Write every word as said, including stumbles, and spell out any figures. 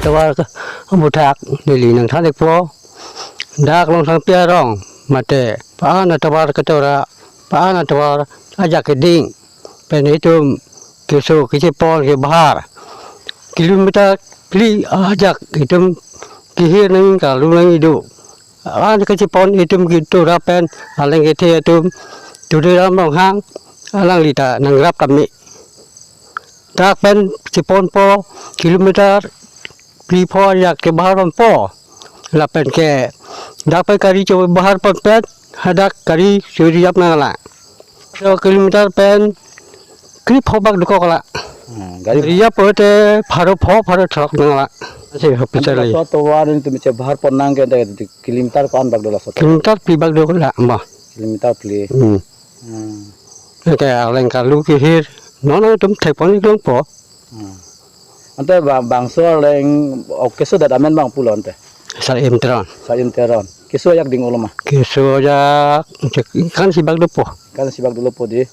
Tovar ke aputhak neli nangthan-ikpo. Dak Longsangpi arong mate pa-an atovar ketora, pa-an atovar ajak keding pen itum keso kechepon ke bahar kilometer phli ajak itum kehir nangji, kalu nangji do. An kechepon itum ketora pen aleng kethe atum Tuliram Ronghang, alangli ta nangrap kami. Dak pen cheponpo kilometer phli pho ajak kebahar ponpo. Lapen ke dak pen gari chobahar pon pen hadak gari choriyap nanglang. So kilometer pen kri pho bak dokok la. Hmm, gari gari ya pote pharo pho pharo throk nanglang. Si officer Ante li. Laso atovar itum chebahar pon nang ke ante kilometer ko-an bak do laso atovar? Kilometer phli bak do la ma. Kilometer phli. Hmm. Hmm. Ke aleng kalu kehir. Non itum thekpon-ik longpo. Hmm. Ante bang, bangso aleng, o, keso adet amen bang pulo ante? Sar-im Teron. Sar-im Teron. Keso ajak ding-olo ma? Keso ajak kan si bak dopo. Kan si bak dolopo di.